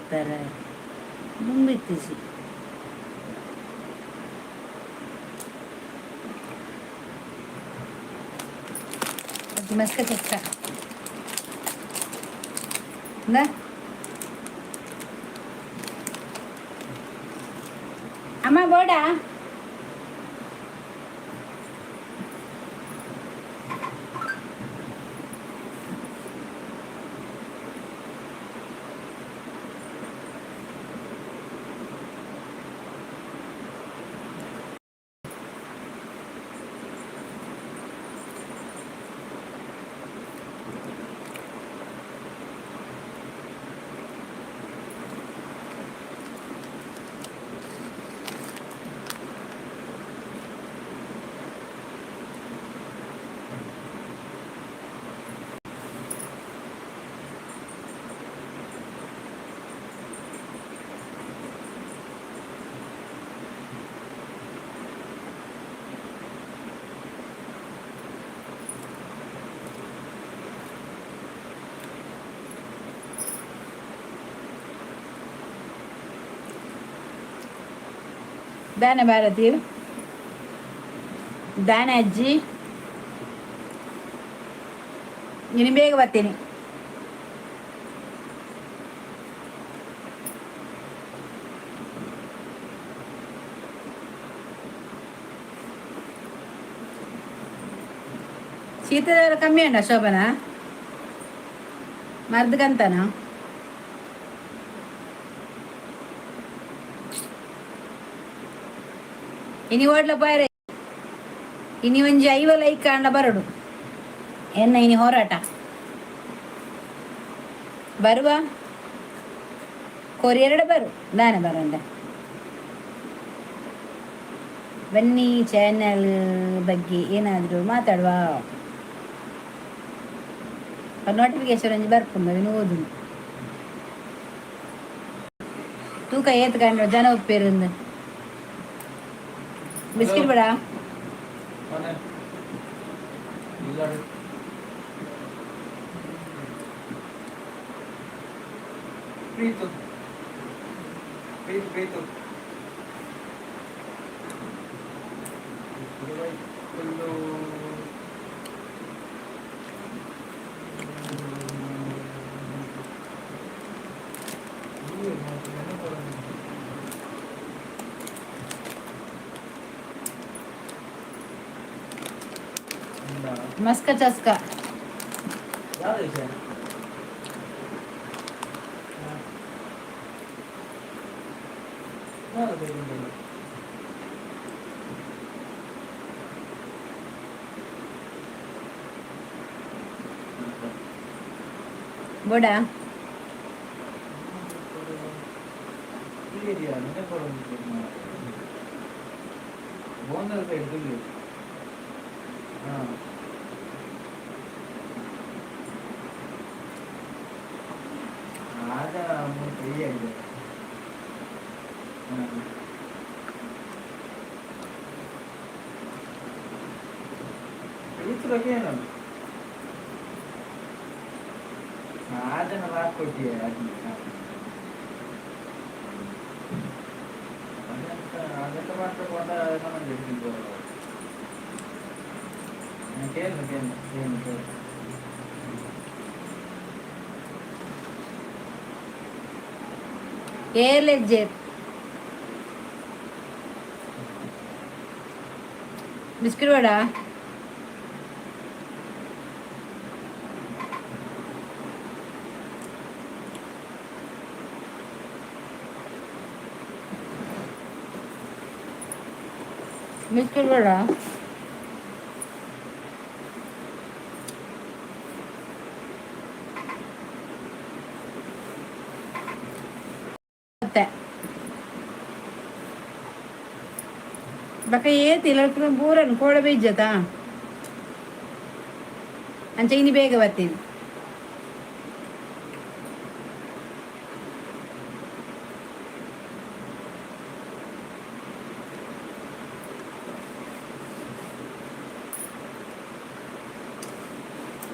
ಮಲ್ಪೆರೆ ದುಂಬಿತ್ತಿಜಿ. ಮಸ್ಕ ಚಕ್ಕ ಇಂದ. ಅಮ್ಮ ಬೋಡ. ದಾನೆ ಭಾರತಿ, ದಾನೆ ಅಜ್ಜಿ, ಇನ್ನು ಬೇಗ ಬರ್ತೀನಿ. ಶೀತದ ಕಮ್ಮಿ ಉಂಟಾ ಶೋಭನಾ? ಮರ್ದ್ಗಂತನಾ? ಇನಿ ಓಡ್ಲ ಪಾರೆ. ಇನಿ ಒಂಜಿ 50 ಲೈಕ್ ಆಂಡ ಬರಡು ಎನ್ನ ಇನಿ ಹೋರಾಟ. ಬರುವ ಕೊರಿಯರ್ಡ ಬರು ದಾನೆ ಬರಂಡೆ. ಬನ್ನಿ, ಚಾನೆಲ್ ಬಗ್ಗೆ ಏನಾದರೂ ಮಾತಾಡುವ. ನೋಟಿಫಿಕೇಶನ್ ಒಂಜಿ ಬರ್ಪುಂಡು, ಅವೆನ್ ಓದುನು. ತೂಕ ಏತ್ ಕಂಡು ಜನ ಉಪ್ಪೇರುಂದು. ಬಿಸ್ಕಿಟ್ ಬೇಡ. कौन है? इलाड। प्रीतु, प्रीतु, प्रीतु. ಮಸ್ಕ ಚಸ್ಕ. ಯಾವ್ದು ವಿಷಯ? ಯಾವ್ದು ಬೇಕುಂಟಲ್ಲ? ಬೋಡ. ಬೋಂದಲ್ ಸೈಡ್ ತುಳಿ. ಹಾಂ, ಆಗ ಫ್ರೀ ಆಗಿದೆ. ಹಾಂ, ಏನು ಆಜನ ಹಾಕೊಟ್ಟಿಯೇ ಅದನ್ನ ಅದೆಂತ ಅದೆಂತ ಮಾಡ್ಬೇಕು ಅಂತ ನಮಗೆ ಕೇಳು ಕೇಳು ಕೇಳು ಕೇಳು. ಏರ್ಲೆಜ್ಜೆ ಬಿಸ್ಕಿಟ್ ಬೇಡ. ಬಿಸ್ಕಿಟ್ ಬೇಡ. ಮತ್ತೆ ಬಕ ಏತ್ ಇಲ್ಲ ಪೂರನ್ ಕೋಡ ಬೀಜತಾ ಅಂಚ ಇನಿ ಬೇಗ ಬರ್ತೀನಿ.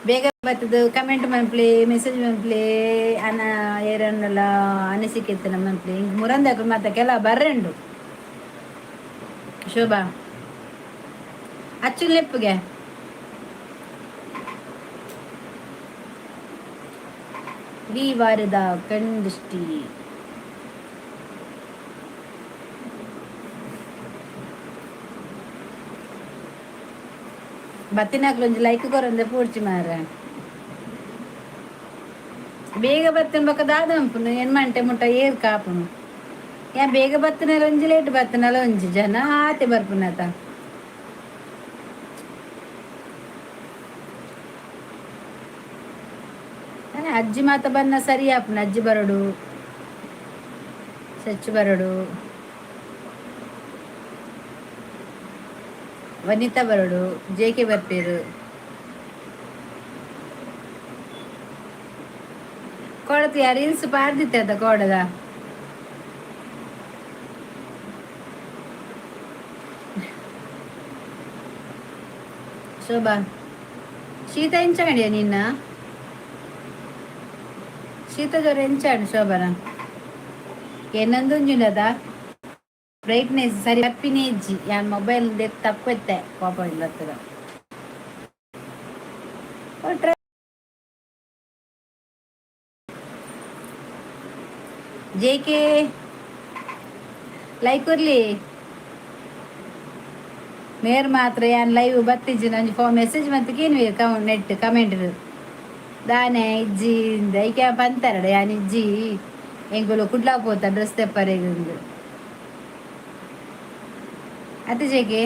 ಬೇಗ ಬತ್ತದು ಕಮೆಂಟ್ ಮನ್ಪ್ಲೆ, ಮೆಸೇಜ್ ಮನ್ಪ್ಲೆ. ಅನ ಏರನ್ನೆಲ್ಲ ಅನಿಸಿಕೆ ಇತ್ತು ನಮ್ಮ ಮನ್ಪ್ಲೆ. ಹಿಂಗೆ ಮುರಂದకు ಮತ್ತೆ ಕೆಲ ಬರ್ರೆಂಡು. ಶೋಭಾ ಅಚ್ಚು ಲೆಪ್ಪುಗೆ. ಈ ವಾರದ ಕಣ್ದೃಷ್ಟಿ. ಬತ್ತಿನಾಕ್ಲು ಒಂಜಿ ಲೈಕ್ ಕೊರಂದೆ ಪೂರ್ಚಿ ಮಾರ. ಬೇಗ ಬತ್ತಿನ ಬೊಕ್ಕ ದಾದ ಮನ್ಪುನು? ಎನ್ಮಂಟೆ ಮುಟ್ಟ ಏರ್ ಕಾಪುನು? ಯಾ ಬೇಗ ಬತ್ತಿನಲ ಒಂಜಿ, ಲೇಟ್ ಬತ್ತಿನಲ ಒಂಜಿ, ಜನ ಆತೆ ಬರ್ಪುನತ. ಅಜ್ಜಿ ಮಾತ ಬನ್ನ ಸರಿ ಆಪುನ. ಅಜ್ಜಿ ಬರಡು, ಸಚ್ಚು ಬರಡು, ವನಿತಾ ಬರಡು, ಜೆ ಕೆ ಬರ್ಪೇರು. ಕೋಡತಿ ರೀಲ್ಸ್ ಪಾಡ್ದಿತ್ತೆ ಅದ ಕೋಡದ. ಶೋಭಾ, ಶೀತ ಎಂಚಾಂಡಿಯ ನಿನ್ನ? ಶೀತ ಜ್ವರ ಎಂಚಾಂಡ್ ಶೋಭನ? ಏನಂದುಂಜುಂಡದ ಬ್ರೈಟ್ನೆಸ್ ಸರಿ ತಪ್ಪಿನೇ ಇಜ್ಜಿ. ಯಾನ್ ಮೊಬೈಲ್ ತಪ್ಪೆತ್ತೆ, ಕೋಪ ಇಲ್ಲತ್ತದ. ಜೆ ಕೆ, ಲೈಕ್ ಕೊರ್ಲಿ. ಮೇರ್ ಮಾತ್ರ ಯಾನ್ ಲೈವ್ ಬತ್ತಿಜ್ಜಿ, ನಂಜಿ ಫೋನ್ ಮೆಸೇಜ್ ಮತ್ತೆ ಕೇನ್ವಿ ನೆಟ್ ಕಮೆಂಟ್ ದಾನೆ ಇಜ್ಜಿ. ಐಕೆ ಪಂತಾರಡ ಯಾನ್ ಇಜ್ಜಿ, ಎಂಕುಲು ಕುಡ್ಲಾ ಪೋತ ಡ್ರೆಸ್ ತೆಪ್ಪರೆಗ್. ಅತ್ತೆ J K,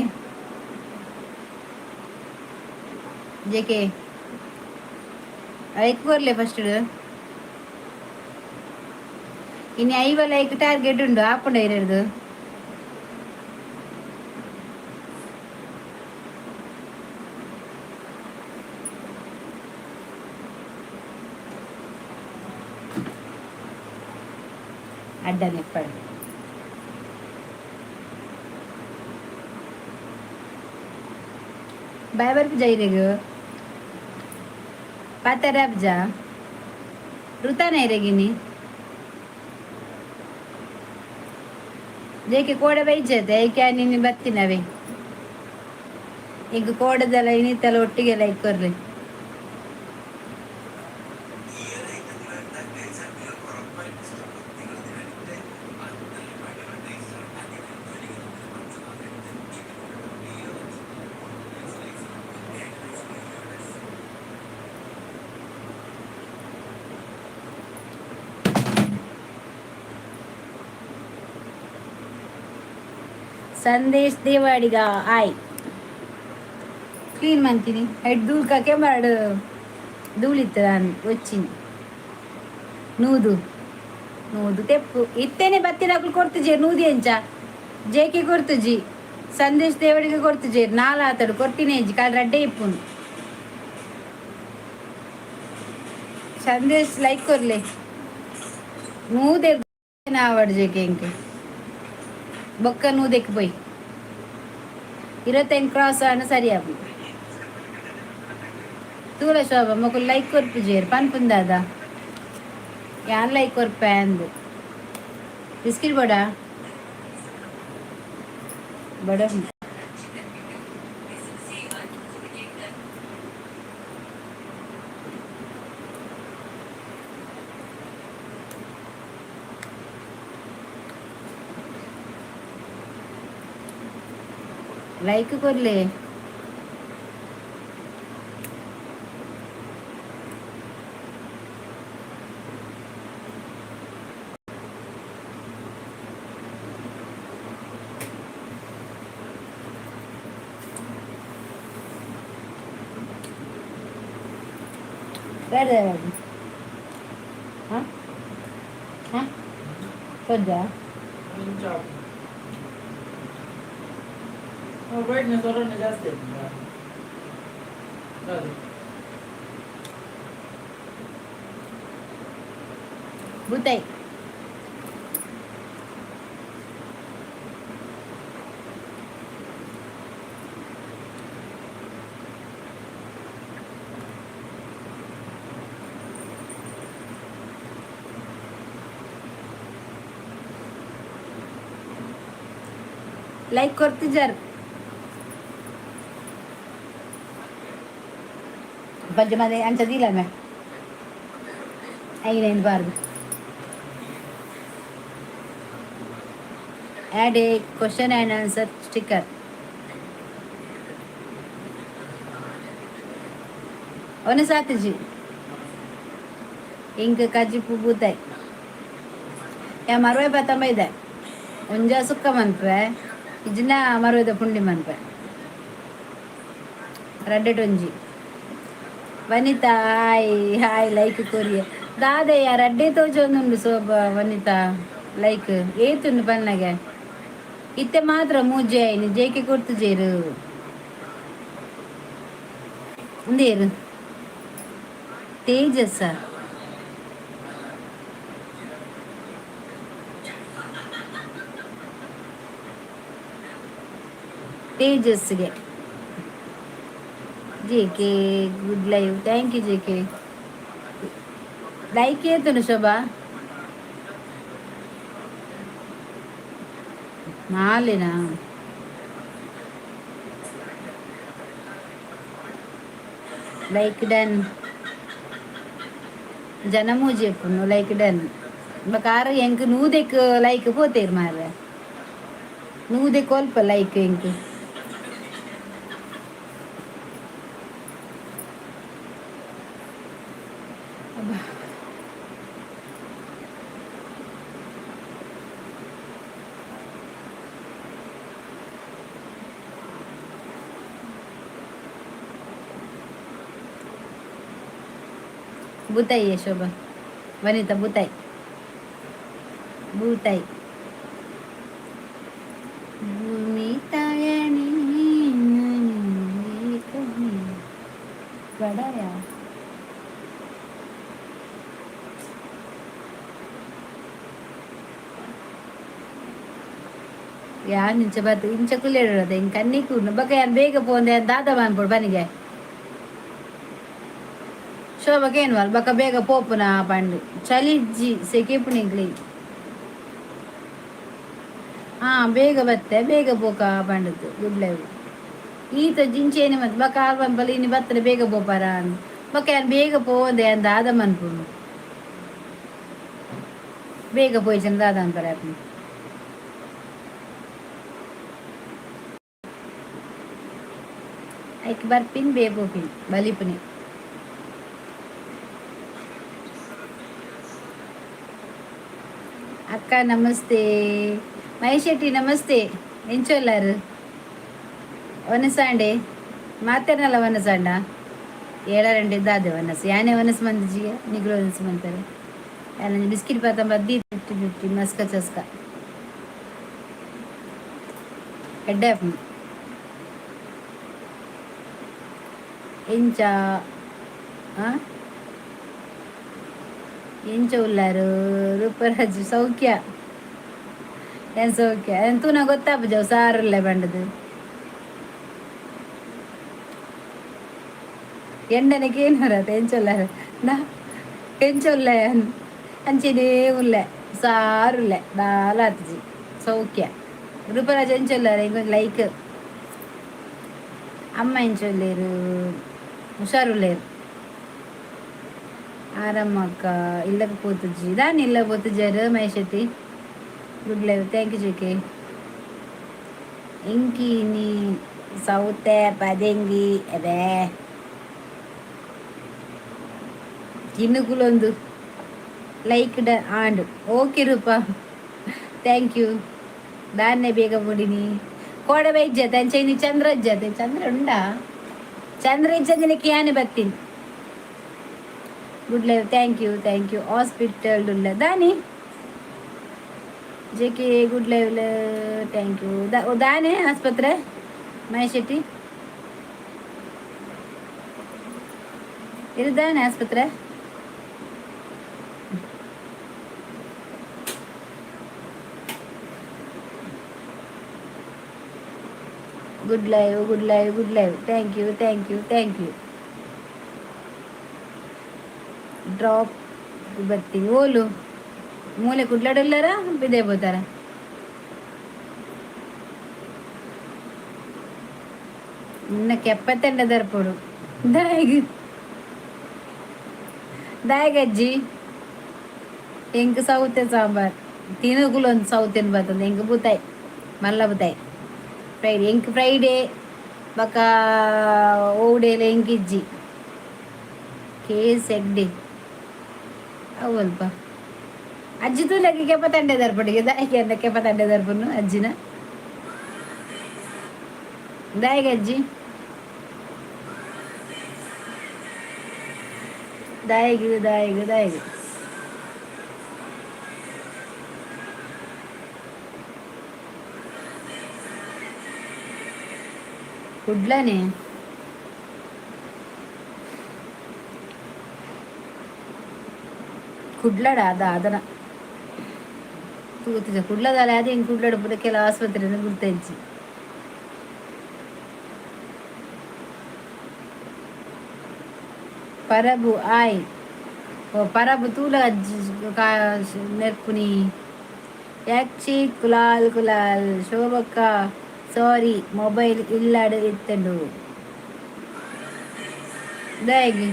J K, like ಕೊರ್ಲೆ ಫಸ್ಟ್. ಇನ್ನು 50 ಲೈಕ್ ಟಾರ್ಗೆಟ್ ಉಂಡು, ಆಪುಂಡ ಇರದು? ಅಡ್ಡ ನಿಪ್ಪಡು. ಬಾಯ್ ಬರ್ಪು ಜೈರೆಗ್ ಪಾತೆರ ಅಬ್ಜ ಋತಾನ ಇರೆಗಿನಿ. ಜೇಕೆ ಕೋಡೆ ಬೈಜತೆ ಐಕೆ ನಿನ್ನ ಬತ್ತಿನವೇ. ಈಗ ಕೋಡದಲ್ಲ ಇನ್ನಿತ್ತೆಲ್ಲ ಒಟ್ಟಿಗೆ ಲೈಕ್ ಕೊರ್ಲಿ. ಸಂದೇಶ್ ದೇವಾಡಿಗ ಆಯ್. ಕ್ಲೀನ್ ಮಂತೀನಿ. ಹೆಡ್ ದೂಲ್ಕಕ್ಕೆ ಮಾಡು ಧೂಳಿತ್ತು. ನಾನು వచ్చిಂది ನೂದು ನೂದು ತೆಪ್ಪು ಇತ್ತೇನೆ. ಬತ್ತಿನಕುಲು ಕೊಡ್ತುಜೆ ನೂದಿ ಎಂಚ? ಜೇಕೆ ಕೊರ್ತುಜಿ, ಸಂದೇಶ್ ದೇವಡಿಗೆ ಕೊರ್ತುಜೆ. ನಾಲ್ ಆತಡು ಕೊರ್ತಿನೇ ಇಜ್ಜಿ, ಕಾಲ್ ರಡ್ಡೆ ಇಪ್ಪುನು. ಸಂದೇಶ್, ಲೈಕ್ ಕೊರ್ಲೆ. ನೂದೆ ಆವಡ್ ಜೇಕೆ ಇಂಕೆ ಬೊಕ್ಕ ನೂದೆಕ್ ಪೋಯ್ 25 ಕ್ರಾಸ್ ಆಂಡ ಸರಿ ಆಪುಂಡು. ತೂಲ ಶೋಭ, ಮೊಕುಲು ಲೈಕ್ ಕೊರ್ಪುಜೇರ್ ಪನ್ಪುಂದಾದ ಯಾನ್ ಲೈಕ್ ಕೊರ್ಪೆ ಅಂದು. ಬಿಸ್ಕಿಟ್ ಬೋಡ ಬಡ. ಲೈಕ್ ಕೊರ್ಲೆ. ಬೇಡ. ಹಾಂ ಹಾಂ ಸಜ್ಜಾ. ಇಂಚ ಬ್ರೈಟ್ನೆಸ್ ಹೊರಗಡೆ ಜಾಸ್ತಿ ಆಯ್ತು ಅದು. ಬೂತಾಯಿ. ಲೈಕ್ ಕೊರ್ತಿಜಾರ್ ಪಂಚ ಮದೆ ಅಂಚ ದೀಲಮೆ ಐನೇನು ಬಾರ್ದು. Add a question and answer sticker. ಅವನ ಸಾತಿಜಿ ಇಂಕ್ ಕಜಿಪು ಬೂತಾಯಿ ಯಾ ಮರುವೆ ಬತ್ತಂಬ ಇದೆ ಒಂಜ ಸುಕ್ಕ ಮನ್ಪೆ ಇಜ್ಜಿನ ಮರುವೆದ ಪುಂಡಿ ಮನ್ಪೆ ರಡ್ಡೆಟ್ ಒಂಜಿ. ವನಿತಾ ಹಾಯ್ ಹಾಯ್ ಲೈಕ್ ಕೊರಿಯ ದಾದಯ್ಯ ರಡ್ಡೆ ತೋಜೊಂದುಂಡು ಸೋಬ ವನಿತಾ ಲೈಕ್ ಏತುಂಡು ಪನ್ನಗೆ ಇತ್ತೆ ಮಾತ್ರ ಮೂಜೆ ಆಯ್ನಿ ಜೇಕೆ ಕೊರ್ತು ಜೇರು ಉಂದೇರು ತೇಜಸ್ಸ ತೇಜಸ್ಗೆ J K good live thank you J K like ಏತುಂಡು ಶೋಭಾ ನಾಲೆನಾ? ಲೈಕ್ ಡನ್ ಜನಮೂಜಿ ಎಪ್ಪುನು ಲೈಕ್ ಡನ್ ಬೊಕ ಎಂಕ್ ನೂದೆಕ್ ಲೈಕ್ ಪೋತೇರ್ ಮಾರ್ರೆ ನೂದೆಕ್ ಒಲ್ಪ ಲೈಕ್ ಎಂಕ್. ಬೂತಾಯಿ ಶೋಭಾ ವನಿತಾ ಬೂತಾಯಿ ಬೂತಾಯಿ ಭೂಮಿ ತಾಯಣಿ ಬಡಯ ಯಾನ್ ಇಂಚ ಬತ್ತು ಇಂಚ ಕುಲ್ಲೇಡುದ ಇಂಕ ಕನ್ನಿ ಬೊಕ ಯಾನ್ ಬೇಗ ಪೋಂದೆ ದಾದ ಮನ್ಪೊಡು ಬನಿಗೆ ಶೋಭಕ್ಕೆ ಏನು ಬೊಕ ಬೇಗ ಪೋಪುನ ಪಂಡು ಚಳಿ ಇಜ್ಜಿ ಸೆಕೆ ಪುಣಿಗ್ಲಿ ಹಾ ಬೇಗ ಬತ್ತೆ ಬೇಗ ಪೋಕ ಪಂಡದ್ದು ಗುಡ್ ಲೈವ್ ಈತ ಜಿಂಚೇನೆ ಮತ್ತೆ ಬೊಕ ಆಲ್ ಪನ್ಪಲ್ ಇನಿ ಬತ್ತನೆ ಬೇಗ ಪೋಪಾರ ಬೊಕ ಯಾನ್ ಬೇಗ ಪೋಂದೆ ಅಂದ ದಾದ ಮನ್ಪುನು ಬೇಗ ಪೋಯ್ಚನ ದಾದ ಅನ್ಪರೆ ಆಪುಂಡು. ಐಕ್ ಬರ್ಪಿನ್ ಬೇಗ ಪೋಪಿನ್ ಬಲಿಪುನಿ. ಅಕ್ಕ ನಮಸ್ತೆ ಮಹೇಶ್ ಶೆಟ್ಟಿ ನಮಸ್ತೆ ಎಂಚೊಲ್ಲಾರು ವನಸಾಂಡೆ ಮಾತೆರ್ನಲ್ಲ ವನಸಾಂಡ ಏಳರಂಡೆ ದಾದೆ ವನಸ್ ಯಾನೆ ವನಸ್ ಮಂದಿಜಿಗೆ ನಿಗ್ರೋ ವನಸ್ ಮಂತಾರೆ ಯಾನ ಬಿಸ್ಕಿಟ್ ಪಾತ ಬದ್ದಿ 50-50 ಮಸ್ಕ ಚಸ್ಕ ಎಡ್ಡೆ ಆಪುಂಡು ಎಂಚ ಆ ಎಂಚ ಉಲ್ಲಾರು ರೂಪರಾಜ್ ಸೌಖ್ಯ ಏನ್ ಸೌಖ್ಯ ಏನ್ ತೂನ ಗೊತ್ತಾಪುಜವು ಸಾರುಲ್ಲೆ ಬಂಡದು ಎಂಡನಕ್ಕೆ ಏನು ಬರತ್ತೆ ಎಂಚೊಲ್ಲಾರು ನಾ ಎಂಚೊಲ್ಲೆ ಅಂಚೆನೇ ಉಲ್ಲೆ ಸಾರುಲ್ಲೆ ದಾಲ ಆತುಜಿ ಸೌಖ್ಯ ರೂಪರಾಜ್ ಎಂಚೊಲ್ಲಾರು ಇಂಕೊಂಜಿ ಲೈಕ್ ಅಮ್ಮ ಎಂಚೊಲ್ಲೇರು ಹುಷಾರುಲ್ಲೇರು ಆರಮ್ಮಕ್ಕ ಇಲ್ಲಕ್ಕೆ ಪೋತುಜಿ ದಾನಿ ಇಲ್ಲ ಪೋತುಜಾರು Mahesh Shetty good live thank you J K ಇಂಕಿ ನೀ ಸೌತೆ ಪದೆಂಗಿ ಅದೇ ಕಿನ್ನುಕುಲೊಂದು ಲೈಕ್ ಡ and okay Roopa thank you Danve ಬೇಗ ಮುಡಿನಿ ಕೋಡೆ ಬೈಜ್ಜತೆ ಅಂಚೆ ಇನಿ ಚಂದ್ರ ಇಜ್ಜತೆ ಚಂದ್ರ ಉಂಡಾ ಚಂದ್ರ ಇಜ್ಜಂದಿನಕ್ಕೆ ಯಾನೆ ಬರ್ತೀನಿ. Good live thank you thank you hospital ಉಲ್ಲ ದಾನಿ J K good live thank you ದಾನೆ ಆಸ್ಪತ್ರೆ ಮಹೇಶ್ ಶೆಟ್ಟಿ ಇದು ದಾನೆ ಆಸ್ಪತ್ರೆ. Good live good live good live thank you thank you thank you drop ಬರ್ತೀವಿ ಓಲು ಮೂಲೆ ಕುಡ್ಲಾಡುಲ್ಲಾರ ಬಿದೆ ಬೋತಾರ. ನಿನ್ನ ಕೆಪ್ಪತ್ತೆಂಡ ದರ್ಪೊಡು ದಾಯಗ್ ದಾಯಗಜ್ಜಿ ಎಂಕ್ ಸೌತೆ ಸಾಂಬಾರ್ ತಿನುಕುಲು ಒಂದು ಸೌತೆನ್ ಬರ್ತದೆ. ಎಂಕ್ ಬೂತಾಯಿ ಮಲ್ಲ ಬೂತಾಯಿ ಫ್ರೈಡೆ ಎಂಕ್ ಫ್ರೈಡೆ ಬೊಕ ಓಡೇಲ ಎಂಕ್ ಇಜ್ಜಿ ಕೇಸ್ ಎಗ್ಡೆ ಅವಲ್ಪ ಅಜ್ಜಿ ತೂಲಕ್ಕೆ ಕೆಪ್ಪ ತಂಡೆ ದರ್ಪಡಿಗೆ ದಾಯಿಗೆ ಅಂದ ಕೆಪ್ಪ ತಂಡೆ ದರ್ಪನು ಅಜ್ಜಿನ ದಾಯಿಗೆ ಅಜ್ಜಿ ದಾಯಿಗು ದಾಯಿಗು ದಾಯಿಗು. ಕುಡ್ಲನೆ ಕುಡ್ಲಡ ಅದ ಅದನ ತೂತಿಜ ಕುಡ್ಲದಾಲ ಅದೇ ಹಿಂಗೆ ಕುಡ್ಲಡ ಪೂರ ಕೆಲ ಆಸ್ಪತ್ರೆ ಗುರ್ತಂಚಿ. ಪರಬು ಆಯ್ ಓ ಪರಬು ತೂಲ ಅಜ್ಜಿ ನೆರ್ಪುನಿ ಯಾಕ್ಷಿ ಕುಲಾಲ್ ಕುಲಾಲ್ ಶೋಭಕ್ಕ ಸಾರಿ ಮೊಬೈಲ್ ಇಲ್ಲಾಡು ಇತ್ತಂಡು ದಾಯಗೆ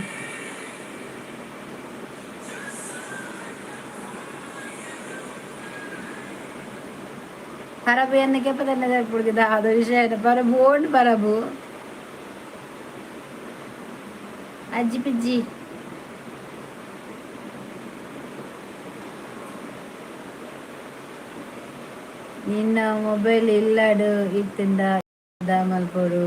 ಪರಬು ಎನ್ನ ಕೆಪ್ಪದನ್ನ ದರ್ಪುಡ್ಗಿದ ಅದು ವಿಷಯ ಪರಬು ಓಂಡ್ ಪರಬು ಅಜ್ಜಿ ಪಿಜ್ಜಿ. ನಿನ್ನ ಮೊಬೈಲ್ ಇಲ್ಲಾಡು ಇತ್ತಿಂದ ಮಲ್ಪೊಡು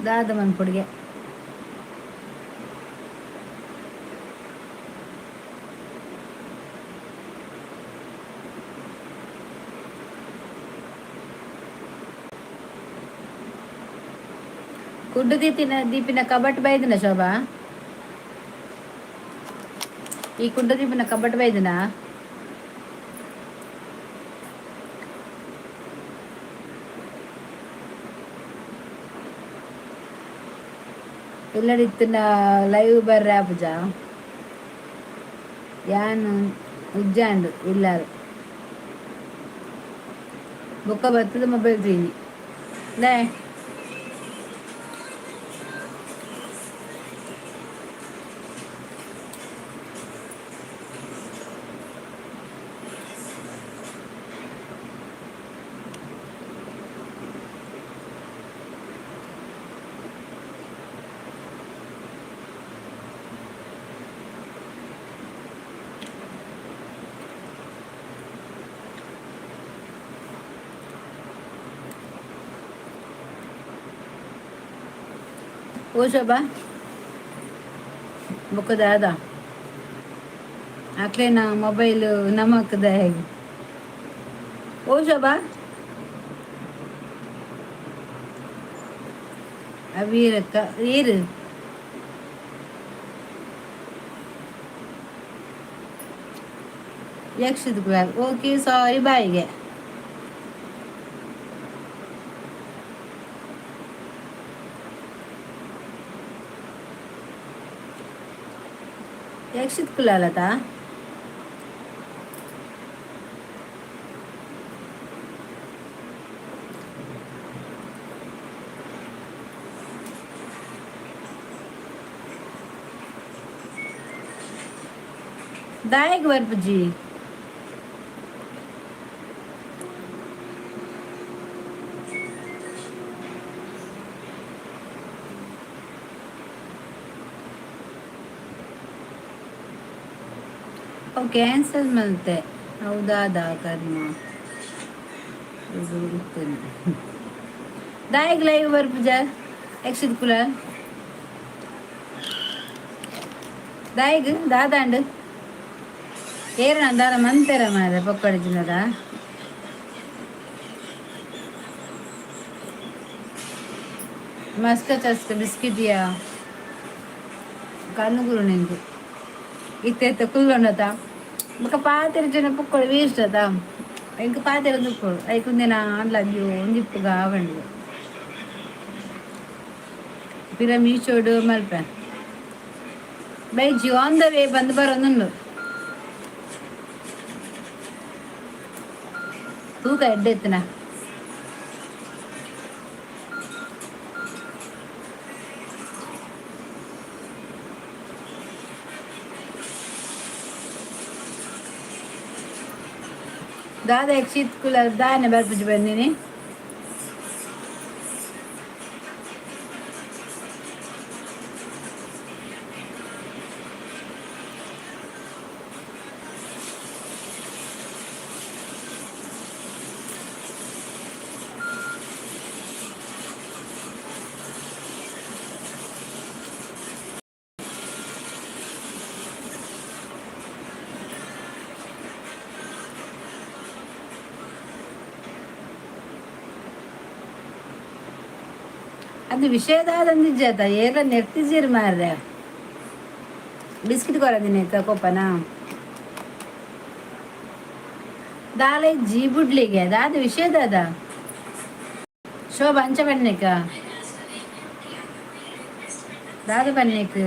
ದಾದ ಮನ್ಪೊಡಿಗೆ. ಕುಡ್ಡು ದೀಪಿನ ದೀಪಿನ ಕಬಟ್ ಬೈದಿನ ಶೋಭಾ, ಈ ಕುಡ್ಡು ದೀಪಿನ ಕಬಟ್ ಬೈದಿನ. ಇಲ್ಲಡಿತ್ತಿನ ಲೈವ್ ಬರ್ರೆ ಪೂಜ ಯಾನ್ ಉಜ್ಜಾಂಡು ಇಲ್ಲಾರು ಬೊಕ್ಕ ಬತ್ತದ ಮೊಬೈಲ್ ತೀನಿ ಲೇ. ಓ ಶೋಭಾ ಬೊಕ್ಕ ದಾದ ಅಕ್ಲೇನ ಮೊಬೈಲ್ ನಮಕ್ದ ಹೇಗೆ ಓ ಶೋಭಾ ಅವೀರಕ್ಕ ಏರು ಯಕ್ಷದ ಓಕೆ ಸಾರಿ ಬಾಯಿಗೆ. ಯಕ್ಷಿತ್ ಕುಲಾಲತಾ ದಾಯಗ್ ಬರ್ಪುಜಿ. ಅವು ಕ್ಯಾನ್ಸಲ್ ಮಲ್ತೆ ಹೌದಾದ ಕರ್ಮ ದಾಯಗ್ ಲೈವ್ ಬರ್ಪುಜ ಯಕ್ಷಿತ್ ಕುಲಾಲ್ ದಾಯಗ್ ದಾದಾಂಡ್ ಏರಣ ದಾರ ಮಂತೆರ ಮಾರೆ ಪೊಕ್ಕಡಿಜಿನದ. ಮಸ್ಕ ಚಸ್ಕ ಬಿಸ್ಕಿಟಿಯಾ ಕಣ್ಣುಗುರು ನಿಂಗು ಇತ್ತೆ ಕುಲ್ಲೊಂಡತ ಬೊಕ ಪಾತೆರ ಜನ ಪುಕ್ಕಳು ವೇಸ್ಟ್ ಅತ ಎಂಕ್ ಪಾತೆರ ದುಪ್ಪೊಡು ಐಕ್ ಉಂದೆನ ಆಂಡ್ಲ ಅಯ್ಯೋ ಒಂಜಿಪ್ಪುಗ ಆವಂಡು ಪಿರ ಮೀಶೋಡು ಮಲ್ಪೆ. ಬೈಜಿ ಆನ್ the way ಬಂದು ಬರೋನುಂಡು. ತೂಕ ಎಡ್ಡೆ ಎತ್ತನ. ದಾದ ಯಕ್ಷಿತ್ ಕುಲ ದಾನೆ ಬರ್ಪುಜಿ ಬಂದಿನಿ. ಅದು ವಿಷಯದಾದಂದಿಜ್ಜಾತ ಏರ ನೆರ್ತಿಜೀರ್ ಮಾರ್ರೆ. ಬಿಸ್ಕಿಟ್ ಕೊರದಿನ ಕೋಪನಾ ದಾಲ ಜೀ ಬುಡ್ಲಿಗೆ ದಾದ ವಿಷಯದಾದ ಶೋಭ ಅಂಚ ಬನ್ನಿಕ ದಾದ ಬನ್ನಿಕ್.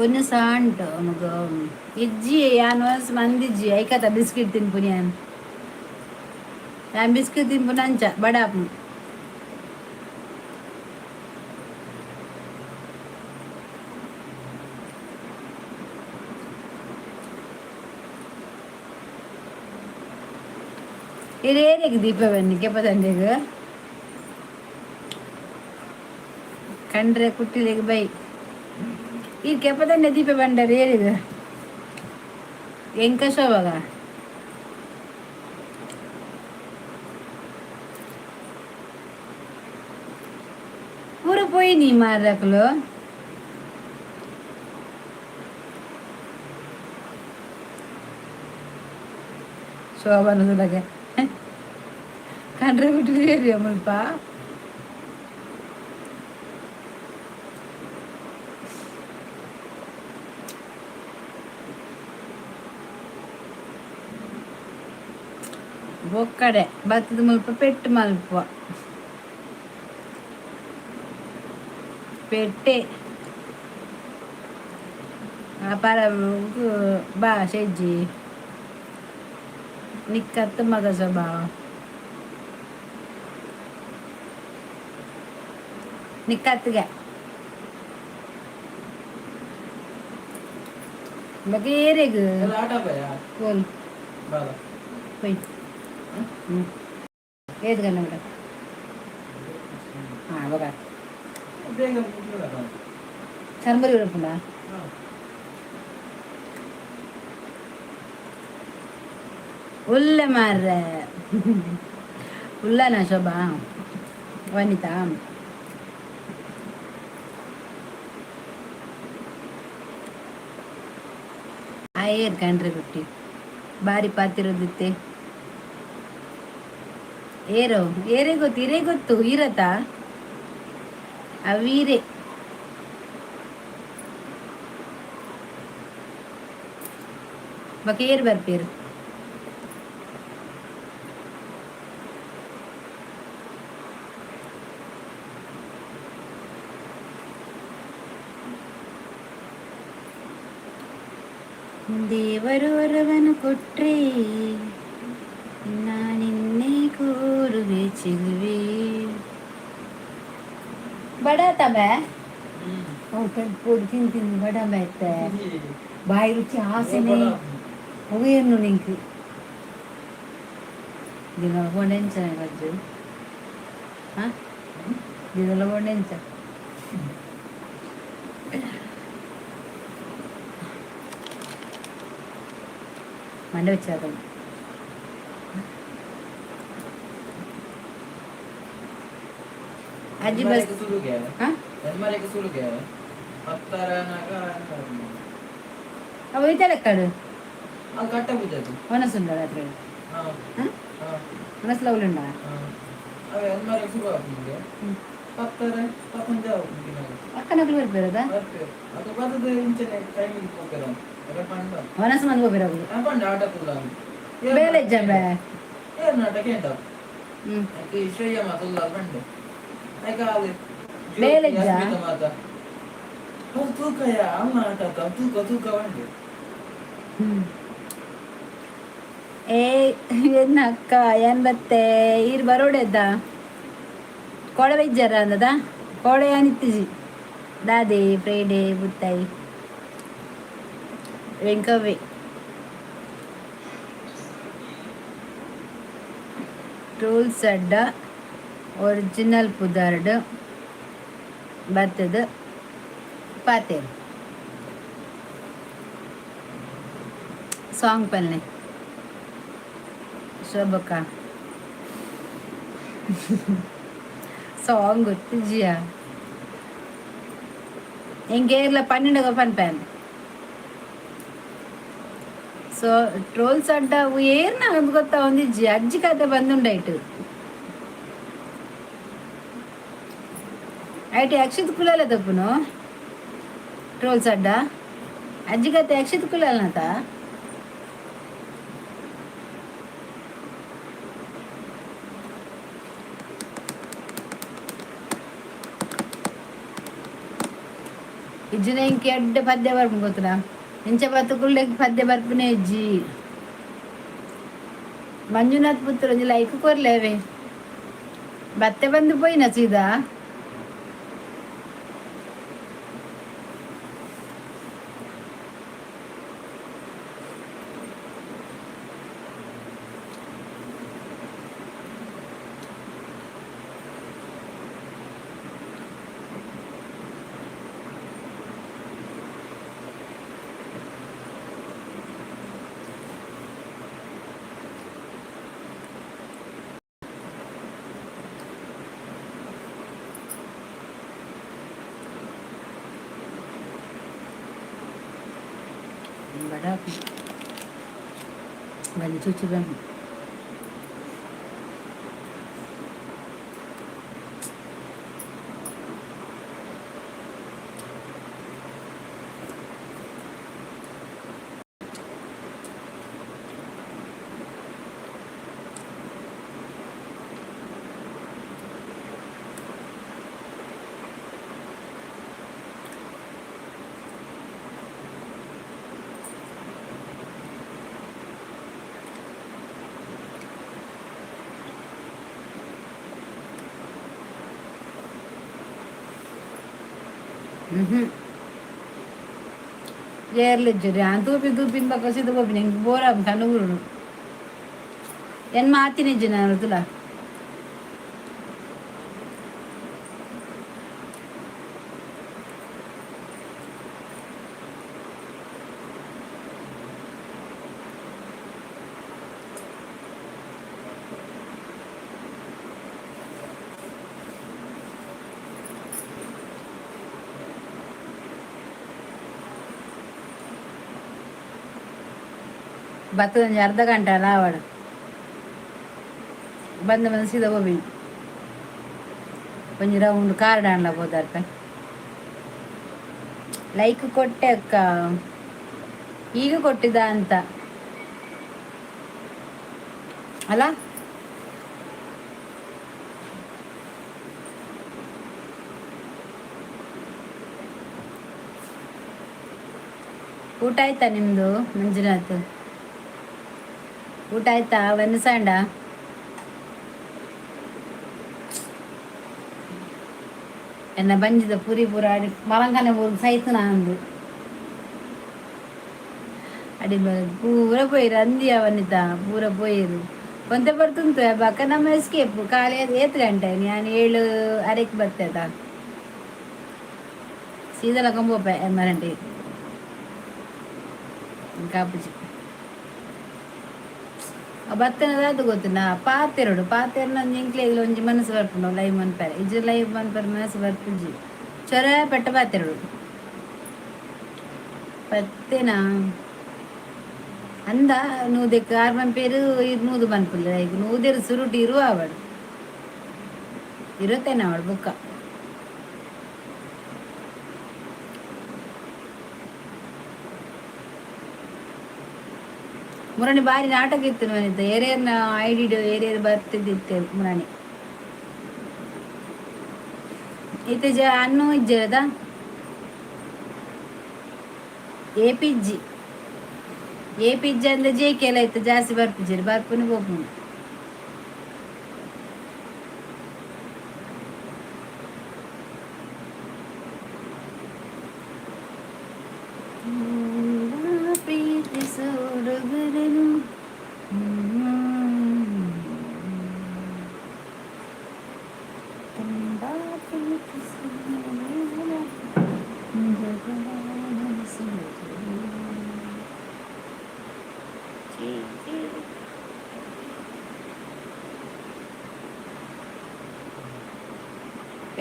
ಒಂದು ಸಾಂಟ್ ಮಗ ಇಜ್ಜಿ ಯಾನ್ ಒನ್ಸ್ ಮಂದಿಜ್ಜಿ ಐಕತ ಬಿಸ್ಕಿಟ್ ತಿನ್ಪುನಿ ಯಾನ್. ಯಾನ್ ಬಿಸ್ಕಿಟ್ ತಿನ್ಪುನ ಅಂಚ ಬಡಾಪು. ಇರೇರಿಗೆ ದೀಪ ಬನ್ನಿ ಕೆಪದಂಡೆಗ್ ಕಂಡ್ರೆ ಕುಟ್ಟಿಲೆಗ್ ಬೈ. ಈ ಕೆಪದಂಡೆ ದೀಪ ಬಂಡರ್ ಏರಿಗ ಎಂಕ ಶೋಭಾಗ. ಪೂರ ಪೋಯಿ ನೀ ಮಾರಕಲು. ಶೋಭಾನ ಸುಲಗೆ ಕಂಡ್ರೆ ಬಿಟ್ಟು ಮುಲ್ಪ. ಬೊಕ್ಕಡೆ ಬತ್ತದ ಮುಲ್ಪ ಪೆಟ್ಟು ಮಲ್ಪ ಪೆಟ್ಟೆ ಪರ ಬಾ ಶೆಜ್ಜಿ ನಿಕ್ಕತ್ತ ಮಗ ಸ್ವಭಾವ ನಿಕ್ಕತ್ತಿಗೆ ಬಗೇರೆಗ್ ಕೋಲ್ ಪೊಯ್. ಏತ್ ಗಂಟೆ ಮೇಡಮ್? ಹಾಂ ಬೊಕ ಚರ್ಮರಿ ಉಪ್ಪುಂಡ. ಉಲ್ಲೆ ಮಾರ್ರೆ. ಉಲ್ಲನ ಶೋಭಾ ವನಿತಾ. ಆಯೇರ್ ಕಂಡ್ರೆ ಬಿಟ್ಟಿ ಬಾರಿ ಪಾತಿರೋದಿತ್ತೆ. ಏರೋ ಏರೇ ಗೊತ್ತು, ಇರೇ ಗೊತ್ತು, ಇರತ ಅವೀರೆ. ಬೊಕ ಏರ್ ಬರ್ಪೇರು? ದೇವರು ವರವನ್ನು ಕೊಟ್ರೆ ನಾನಿನ್ನೇ ಕೋರುವೆ ಚೆಲುವೆ. ಬಡ ತಬೆ ಪೊಡಿ ತಿಂದು ತಿಂದು ಬಡ ಬೈತೆ. ಬಾಯಿ ರುಚಿ ಆಸೆನೆ ಅವೇನು ನಿಂಕ್ ದಿನ ಕೊಂಡೆಂಚ ಬಜ್ಜು. ಹಾಂ, ದಿನಲ ಕೊಂಡೆಂಚ. ಮಂಡೆ വെച്ചാൽ ಅಜ್ಜಿ ಬಸ್. ಹಾಂ, ಅವ ಇತ್ತಲೆಕ್ಕಾಡು. ಮನಸ್ಸುಂಡ ರಾತ್ರಿ ಮನಸ್ಸು ಲವ್ಲುಂಡ. ಅಕ್ಕನಕ್ಲು ಬರ್ಬೇರದ ಮನಸ್ಸು ಮಂದಿ ಹೋಗಿರೋದು ಬೇಲೆ ಇಜ್ಜಂಬೆ. ಹ್ಮ್ ಬೇಲೆ ಇಜ್ಜ. ಏ ಎನ್ನ ಅಕ್ಕ ಏನ್ ಬತ್ತೆ? ಈರ್ ಬರೋಡೆದ್ದ ಕೋಡೆ ಬೈಜಾರ ಅಂದದ. ಕೋಡೆ ಏನಿತ್ತಿಜಿ ದಾದೆ ಫ್ರೈಡೆ ಬುತ್ತಾಯಿ ವೆಂಕವ್ವೆ. ಟೂಲ್ಸ್ ಅಡ್ಡ ಒರಿಜಿನಲ್ ಪುದರ್ಡ್ ಬತ್ತದ ಪಾತೇರು. ಸಾಂಗ್ ಪಲ್ಲೆ ಶೋಭಕ್ಕ. ಸಾಂಗ್ ಗೊತ್ತಿಜ್ಜಿಯಾ? ಎಂಕೇರ್ಲ ಪನ್ನೆಂಡು ಪನ್ಪೇನ್. ಸೊ ಟ್ರೋಲ್ಸ್ ಅಡ್ಡ ಏರ್ನ ಗೊತ್ತಾ ಒಂದಿಜ್ಜಿ. ಅಜ್ಜಿ ಕತೆ ಬಂದುಂಡಾಯ್ತು. ಐಟ್ ಅಕ್ಷಿತ್ ಕುಲಾಲ ತಪ್ಪುನು. ಟ್ರೋಲ್ಸ್ ಅಡ್ಡ ಅಜ್ಜಿ ಕತೆ ಅಕ್ಷಿತ್ ಕುಲಾಲನತ. ಇಜ್ಜಿನ ಇಂಕೆ ಎಡ್ಡೆ ಪದ್ಯ ಬರ್ಪು ಗೊತ್ತುನ. ಇಂಚ ಬತ್ತುಕುಲ್ಲೆಗ್ ಪದ್ಯ ಬರ್ಪುನೆ ಇಜ್ಜಿ. ಮಂಜುನಾಥ್ ಪುತ್ರ ಒಂಜಿ ಲೈಕ್ ಕೊರ್ಲೇವೆ. ಬತ್ತೆ ಬಂದು ಪೋಯಿನ ಸೀದಾ. ಬಡ ಬಂದು ಚುಚ್ಚು ಬಂದು. ಹ್ಞೂ, ಏರ್ಲಿಜ್ಜರಿ. ತೂಪಿ ತೂಪಿನ ಬಕ್ಕ ಸೀದ ಪೋಪಿನ ಎಂಕ್ ಬೋರ್ ಆಪುಂಡು ಕಣ್ಣು ಬುರುಡು. ಎನ್ ಮಾತಿನಿಜ್ಜಿ ನಾನು ತುಲ. ಬತ್ತದೊಂಜಿ ಅರ್ಧ ಗಂಟೆ ಅಲ್ಲ ಆವಡ್ ಬಂದ ಬಂದು ಸೀದಾ ಹೋಗಿ ಒಂಜಿ ರೌಂಡ್ ಕಾರ್ ಆಂಡ್ಲ ಪೋದಾರ್ಪ. ಲೈಕ್ ಕೊಟ್ಟೆ ಅಕ್ಕ, ಈಗ ಕೊಟ್ಟಿದ್ದ ಅಂತ ಅಲ್ಲ. ಊಟ ಆಯ್ತಾ ನಿಮ್ದು ಮಂಜುನಾಥ್? ಊಟ ಆಯ್ತಾ ವನಸಾಂಡ? ಎನ್ನ ಬಂಜಿದ ಪುರಿ ಪೂರ ಅಡಿ ಮಲಂಕನೆ ಊರು ಸೈತು ನಂದು ಅಡಿ ಪೂರ ಪೋಯಿರು ಅಂದಿ ಅವನಿತ ಪೂರ ಪೋಯಿರು ಒಂತೆ ಬರ್ತುಂತು ಬಕ್ಕ ನಮ್ಮ ಎಸ್ಕೇಪ್ ಕಾಲೆ ಏತ್ ಗಂಟೆ ನಾನು 7:30ಕ್ಕೆ ಬರ್ತೇತ ಸೀದಾ ಕಂಬೋಪೆ ಮರಂಟಿ ಕಾಪುಜಿ. ಬತ್ತನದಾದ ಗೊತ್ತುಂಡ ಪಾತೆರಡು ಪಾತೆರನ ಎಂಕ್ಲೆಗ್ ಒಂಜಿ ಮನಸ್ಸು ಬರ್ಪುಂಡು ಲೈವ್ ಮನ್ಪರೆ. ಇಜ್ಜಿ ಲೈವ್ ಮನ್ಪರೆ ಮನಸ್ಸು ಬರ್ಪುಜಿ. ಚೊರ ಪೆಟ್ಟ ಪಾತೆರಡು ಪತ್ತೆನಾ ಅಂದ ನೂದೆಕ್ ಆರ್ ಮನ್ಪೇರು ನೂದು ಮನ್ಪುಲ್ಲ. ಈಗ ನೂದೆರು ಸುರುಟು ಇರುವ ಅವಳು ಇರುತ್ತೇನೆ ಅವಳು ಬುಕ್ಕ. ಮುರಣಿ ಬಾರಿ ನಾಟಕ ಇತ್ತು ಮನಿತ. ಏರೇರ್ನ ಐಡಿ ಏರೇರು ಬರ್ತಿದ್ದಿತ್ತೆ ಮುರಣಿ. ಇತ್ತೆ ಜ ಅನ್ನು ಇಜ್ಜರದ ಎ ಪಿಜ್ಜಿ ಎ ಪಿಜ್ಜಿ ಅಂದ್ರೆ ಜೆ ಕೆಲ ಇತ್ತು ಜಾಸ್ತಿ ಬರ್ಪುಜೆರ್ ಬರ್ಪುನು ಪೋಪುನು. ಪ್ರೀತಿಸು ಹುಡುಗರನು. ತುಂಬಾ ಪ್ರೀತಿಸು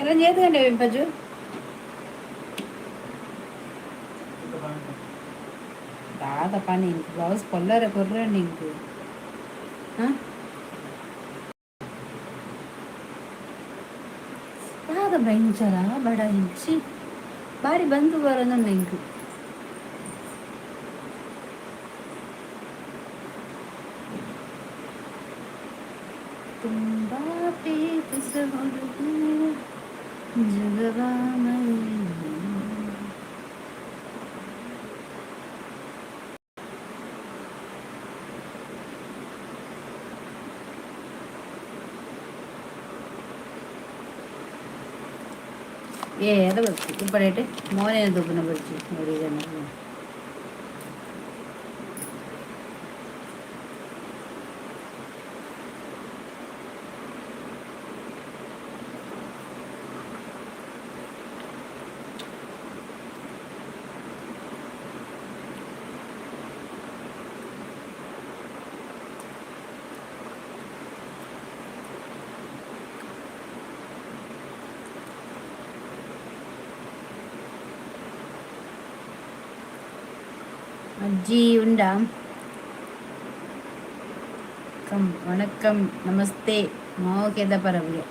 ಎಲ್ಲ ಏತ್ ಗಂಟೆ ಪಂಜು? ದಾದ ಪನಿ ಇಂಕ್ ಬ್ಲೌಸ್ ಪೊಲ್ಲರೆ ಕೊರ್ರಂడి ಇಂಕ್. ದಾದ ಬೆಂಚರ ಬಡ ಇಂಚಿ ಬಾರಿ ಬಂದು ಬರೋದನ್ನ ಇಂಕ್. ತುಂಬಾ ಪ್ರೀತಿಸ ಹುಡುಗರು ಜಗವ. ಏದ ಬರ್ತಿ ಇಪ್ಪಡೇಟೆ ಮೋನೆ ದುಬ್ಬನ ಬರ್ಚಿ ನೋಡಿ. ಅಜ್ಜಿ ಉಂಡಾ? ಕಮ್ ವಣಕ್ಕಂ ನಮಸ್ತೆ ಮೋಕೆದ ಪರವಿಗೆ.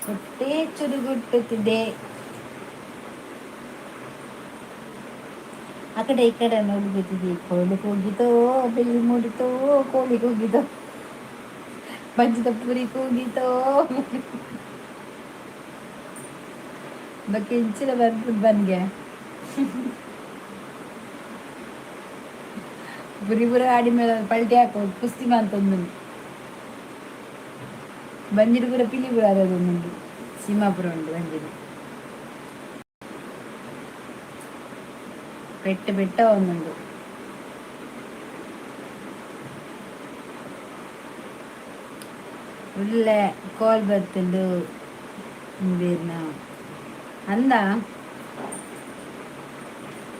ಹೊಟ್ಟೆ ಚುರುಗುಟ್ಟುತ್ತಿದೆ. ಆ ಕಡೆ ಈ ಕಡೆ ನೋಡ್ಬಿಟ್ಟಿದ್ವಿ. ಕೋಳಿ ಕೂಗಿತೋ, ಬೆಳ್ಳಿ ಮೂಡಿತೋ, ಕೋಳಿ ಕೂಗಿತೋ, ಪಂಚದ ಪುರಿ ಕೂಗಿತೋ. ಬಕ್ಕೆ ಇಂಚಿನ ಬರ್ಬಿಟ್ಟು ಬನ್ಗೆ ಪುರಿ ಪುರ ಆಡಿ ಮೇಲೆ ಪಲ್ಟಿ ಹಾಕೋ ಕುಸ್ತಿ ಅಂತೊಂದು ಬಂಜಿರು ಪೂರ ಪಿಲಿ ಪುರ ಅದೊಂದುಂಟು. ಸೀಮಾಪುರ ಉಂಟು ಬಂಜಿರು. ಪೆಟ್ಟು ಬೆಟ್ಟ ಒಂದುಂಡು. ಉಲ್ಲೆ ಕೋಲ್ ಬತ್ತುಂಡು ಬೇರ್ನ ಅಂದ.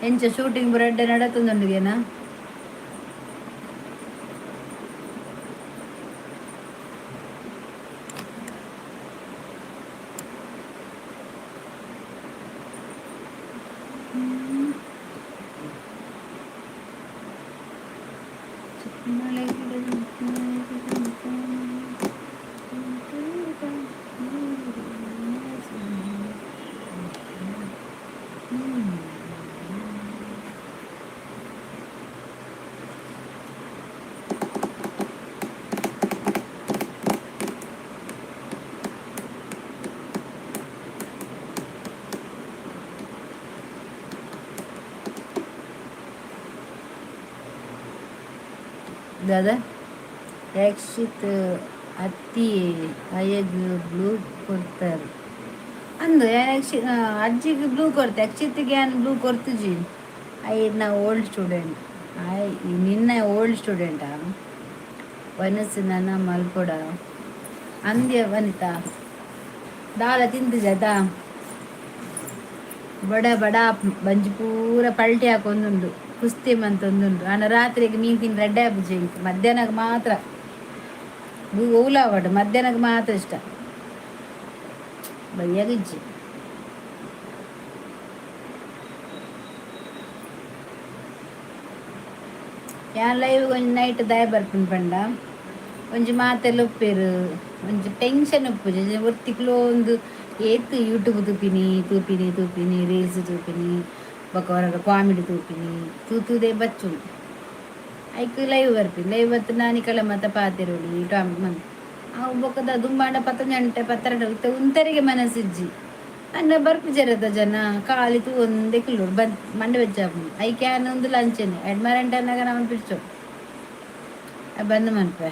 ಎಂಚ ಶೂಟಿಂಗ್ ಬ್ರೆಡ್ ನಡತೊಂದುಂಡುಗೆನಾ? ದಾದಾ ಯಕ್ಷಿತ್ ಅತ್ತಿ ಅಯ್ಯಗ್ ಬ್ಲೂ ಕೊಡ್ತಾರೆ ಅಂದು. ಯಕ್ಷಿ ಅಜ್ಜಿಗೆ ಬ್ಲೂ ಕೊಡ್ತೆ, ಯಕ್ಷಿತ್ಗೆ ಯಾನ್ ಬ್ಲೂ ಕೊರ್ತುಜಿ. ಐರ್ನ ಓಲ್ಡ್ ಸ್ಟೂಡೆಂಟ್. ಆಯ್ ನಿನ್ನ ಓಲ್ಡ್ ಸ್ಟೂಡೆಂಟಾ? ವನಸ್ಸು ನನ ಮಲ್ಪೊಡ ಅಂದ್ಯ ವನಿತಾ. ದಾಲ ತಿಂತಿಜದ ಬಡ ಬಡ ಬಂಜಿ ಪೂರ ಪಲ್ಟಿ ಹಾಕೊಂದುಂಡು, ಕುಸ್ತಿ ಮಂತೊಂದುಂಡು. ಆಂಡ ರಾತ್ರಿಗೆ ಮೀನು ತಿಂದು ರೆಡ್ಡೆ ಆಪುಜಿ ಎಂಕ್. ಮಧ್ಯಾಹ್ನಕ್ಕೆ ಮಾತ್ರ ಓಲಾವಡ್, ಮಧ್ಯಾಹ್ನಕ್ಕೆ ಮಾತ್ರ ಇಷ್ಟ, ಬಯ್ಯಾಗಿಜ್ಜಿ. ಯಾನ್ ಲೈವ್ ಒಂಜಿ ನೈಟ್ ದಾಯ ಬರ್ಪುಂಡು ಪಂಡ ಒಂಜಿ ಮಾತೆಲ್ಲ ಉಪ್ಪೇರು, ಒಂಜಿ ಟೆನ್ಷನ್ ಉಪ್ಪುಜಿ. ಒರ್ತಿಕ್ಲೋ ಒಂದು ಏತ್ ಯೂಟ್ಯೂಬ್ ತೂಪಿನಿ ತೂಪಿನಿ ತೂಪಿನಿ, ರೀಲ್ಸ್ ತೂಪಿನಿ, ಬೊಕ ಹೊರಗ ಕಾಮಿಡಿ ತೂಪಿನಿ, ತೂತುದೇ ಬಚ್ಚುಂಡು. ಐಕ್ ಲೈವ್ ಬರ್ಪಿ. ಲೈವ್ ಬತ್ತು ನಾನಿಕಲ ಮತ ಪಾತೆರೊಲಿ ಟಾಮ್ ಮಂತ್ ಅವು. ಬೊಕದ ದುಂಬಾಂಡ ಪತ್ತೊಂಜಂಟೆ ಪತ್ತೆರಡು ಇತ್ತೆ ಉಂತರಿಗೆ ಮನಸ್ಸಿಜ್ಜಿ ಅನ್ನ ಬರ್ಪುಜೆರತ ಜನ. ಖಾಲಿ ತೂ ಒಂದೇ ಕಿಲ್ಲೋಡು ಬಂದ್ ಮಂಡೆ ಬೆಚ್ಚ. ಐಕ್ ಯಾನ್ ಉಂದುಲ ಅಂಚೆನೆ ಎಡ್ಮರಂಟೆ ಅನ್ನಾಗ ನಮನ್ ಪಿಡ್ಚೊ ಬಂದ್ ಮನ್ಪೆ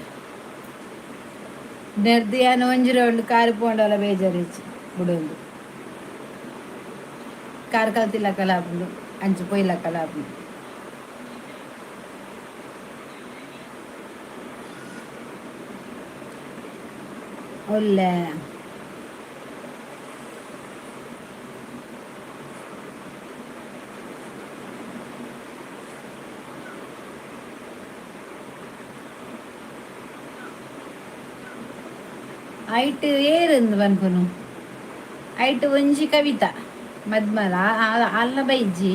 ನೆರ್ದು. ಯಾನ್ ಒಂಜಿ ರೌಂಡ್ ಕಾರ್ ಪೋಂಡಲ ಬೇಜಾರಿಜ್ಜಿ, ಬುಡೊಂದು ಕಾರ್ ಕಲ್ತಿಲ್ಲಕಲ ಆಪುಂಡು, ಅಂಚ ಪೊಯ್ಲಕಲ ಆಪುಂಡು. ಒಲ್ಲೆ ಐಟ್ ಏರಿಂದು ಪನ್ಪುನು. ಐಟ್ ಒಂಜಿ ಕವಿತಾ ಮದ್ಮಲ ಅಲ್ಲ ಬೈಜ್ಜಿ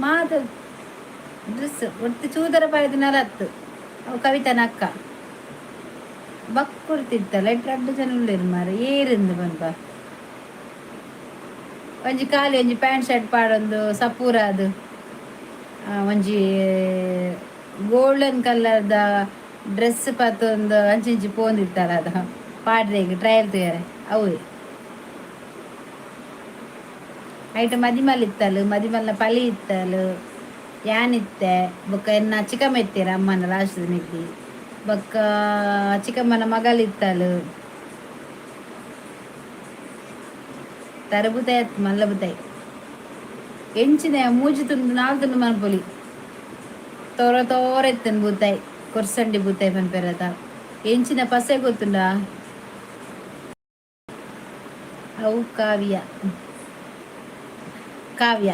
ಮಾತ ಡ್ರೆಸ್ ಒಟ್ಟು ಚೂದರ ಪಾಯ್ದಿನಾರ ಅತ್ತು. ಅವು ಕವಿತನ ಅಕ್ಕ ಬಕ್ಕುರ್ತಿತ್ತಲ್ಲ. ಇಟ್ಟು ರಡ್ಡು ಜನ ಉಲ್ಲೆರ್ ಮಾರ. ಏರಿಂದು ಪನ್ಪ. ಒಂಜಿ ಖಾಲಿ ಒಂಜಿ ಪ್ಯಾಂಟ್ ಶರ್ಟ್ ಪಾಡೊಂದು ಸಪೂರ ಅದು ಒಂಜಿ ಗೋಲ್ಡನ್ ಕಲರ್ದ ಡ್ರೆಸ್ ಪತ್ತೊಂದು ಅಂಚಿಂಚಿ ಪೋಂದಿತ್ತಲ್ಲ, ಅದ ಪಾಡ್ರೆಗ್ ಟ್ರಯಲ್ ತೂಯರೆ ಅವು. ಐಟ್ ಮದಿಮಲ್ ಇತ್ತಲ್, ಮದಿಮಲ್ನ ಪಲಿ ಇತ್ತಲ್, ಯಾನಿತ್ತೆ, ಬೊಕ್ಕ ಎನ್ನ ಚಿಕ್ಕಮ್ಮ ಇತ್ತೀರ, ಅಮ್ಮನ ಲಾಸ್ಟ್ ಮೆಗ್ದಿ, ಬೊಕ್ಕ ಚಿಕ್ಕಮ್ಮನ ಮಗಲ್ ಇತ್ತಲ್. ತರಬುತಾಯ್ ಅತ್ ಮಲ್ಲ ಬುತಾಯ್. ಎಂಚಿನ ಮೂಜಿ ತುಂಡು ನಾಲ್ ತುಂಡು ಮನ್ಪೊಲಿ. ತೋರ ತೋರ ಇತ್ತನ್ ಬೂತಾಯ್, ಕೊರ್ಸಂಡಿ ಬೂತಾಯ್ ಪನ್ಪೆರತ. ಎಂಚಿನ ಪಸೆ ಗೊತ್ತುಂಡಾ ಅವು? ಕಾವ್ಯ ಕಾವ್ಯ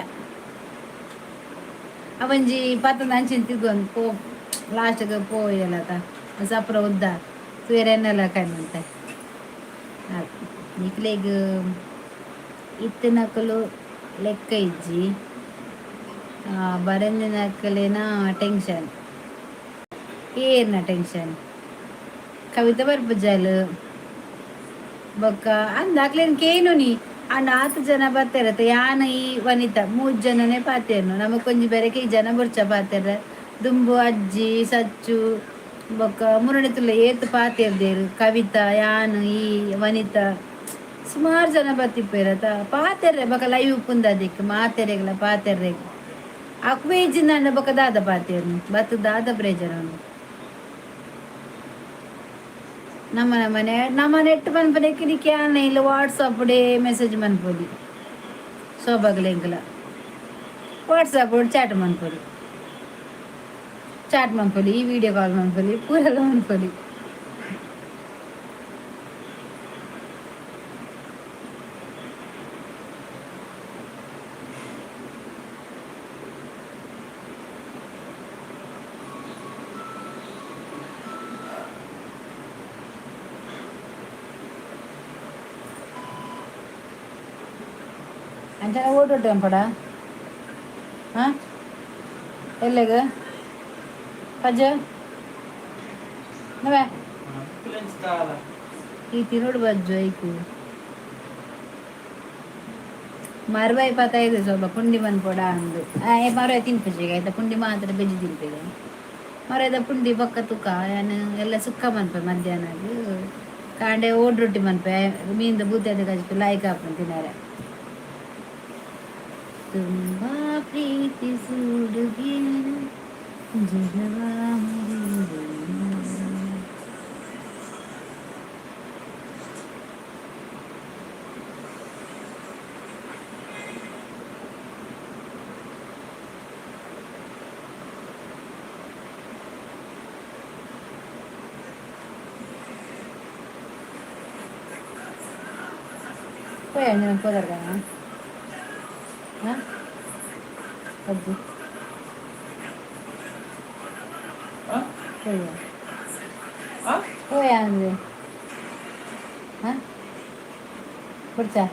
ಅವಂಜಿ ಪತ್ತೊಂದು ಅಂಚಿನ ತಿರ್ಗೊಂದು ಪೋ ಲಾಸ್ಟ್ಗೆ ಪೋಯಲತ ಸಪ್ರ ಉದ್ದ ತೂಯರೆ ಎನ್ನಲ ಕಣ್ಣಂತೆ. ನಿಕ್ಲೆಗ್ ಇತ್ತಿನಕುಲು ಲೆಕ್ಕ ಇಜ್ಜಿ, ಬರಂದಿನಕುಲೆನ ಟೆನ್ಷನ್. ಏರ್ನ ಟೆನ್ಷನ್? ಕವಿತೆ ಬರ್ಪುಜಲ್ ಬೊಕ್ಕ ಅಂದ್ ಅಕ್ಲೆನ್ ಕೇನುನಿ. ಆಂಡ ಆತ್ ಜನ ಬತ್ತೆರತ್ತ, ಯಾನ್ ಈ ವನಿತಾ ಮೂಜಿ ಜನನೇ ಪಾತೆರ್ನು. ನಮಕೊಂಜಿ ಬೆರಕೆ ಈ ಜನ ಬೊರ್ಚ ಪಾತೆರ್ರೆ. ದುಂಬು ಅಜ್ಜಿ, ಸಚ್ಚು ಬೊಕ್ಕ ಮುರಣಿ ತುಲ್ಲ ಏತ್ ಪಾತೆರ್ದೆರ್. ಕವಿತಾ, ಯಾನ್, ಈ ವನಿತಾ ಸುಮಾರು ಜನ ಬತ್ತಿಪ್ಪೆರತ ಪಾತೆರ್ರೆ. ಬೊಕ್ಕ ಲೈವ್ ಉಪ್ಪುಂದ ಅದಕ್ಕೆ ಮಾತೆರೆಗ್ಲ ಪಾತೆರ್ರೆಗ್ ಅಕ್ವೆ ಇಜ್ಜಿಂದಾಂಡ ಬೊಕ್ಕ ದಾದ ಪಾತೆರ್ನು? ಬತ್ತು ದಾದ ಪ್ರಯೋಜನ ಉಂಡು? ನಮ್ಮ ಮನೆ ನಮ್ಮ ನೆಟ್ ಮನ್ಪನೆಕ್ ನಿಕ್ಕೆ ಇಲ್ಲ. ವಾಟ್ಸಪ್ ಡೇ ಮೆಸೇಜ್ ಮನ್ಪೊಲಿ. ಶೋಭಾಗ್ಲ ಎಂಕಲ ವಾಟ್ಸಪ್ ಚಾಟ್ ಮನ್ಪೊಲಿ, ಚಾಟ್ ಮನ್ಪೊಲಿ, ಈ ವಿಡಿಯೋ ಕಾಲ್ ಮನ್ಪೊಲಿ, ಪೂರೆಲ್ಲ ಮನ್ಪೊಲಿ. ಅಂಚನೆ ಓಟೋಟು ಪಡ. ಹಾಂ, ಎಲ್ಲೆಗ್ ಪಜ್ಜ ನವೆ? ಈ ತಿನ್ನೋಡು ಬಜ್ಜು ಐಕು ಮರ್ವಾಯಿ ಪತ ಇದೆ. ಸ್ವಲ್ಪ ಪುಂಡಿ ಮನ್ಪೊಡ ಅಂದು. ಮರವಾಯಿ ತಿನ್ಪುಜಿ ಆಯ್ತಾ? ಪುಂಡಿ ಮಾತ್ರ ಬೆಜ್ಜಿ ತಿನ್ಪೆಗೆ. ಮರವಾಯ್ದ ಪುಂಡಿ ಬೊಕ್ಕ ತುಕ ಯಾನ್ ಎಲ್ಲ ಸುಕ್ಕ ಮನ್ಪೆ. ಮಧ್ಯಾಹ್ನ ಕಾಂಡೆ ಓಡ್ ರೊಟ್ಟಿ ಮನ್ಪೆ. ಮೀನ್ದ ಬೂತದ ಕಜಿಪು ಲಾಯ್ಕ್ ಆಪುಂಡು ತಿನರೆ. ತುಂಬಾ ಪ್ರೀತಿಸುಡುಗೇನು ಜಗವ ಮರೆಯುವೆನು. ಪೋಯ್ ಅಂಜನ ಪೋದರ್ಗ. ಹಾಂ ಅಜ್ಜಿ. ಪೋಯ. ಪೋಯ ಅಂದ್ರೆ ಹಾಂ ಕುಡ್ಚಾ.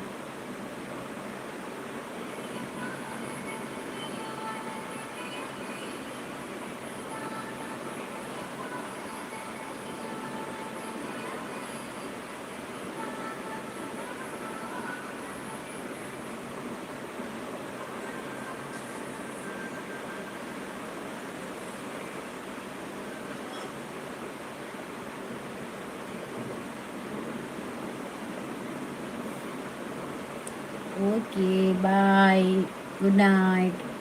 Okay, bye, good night.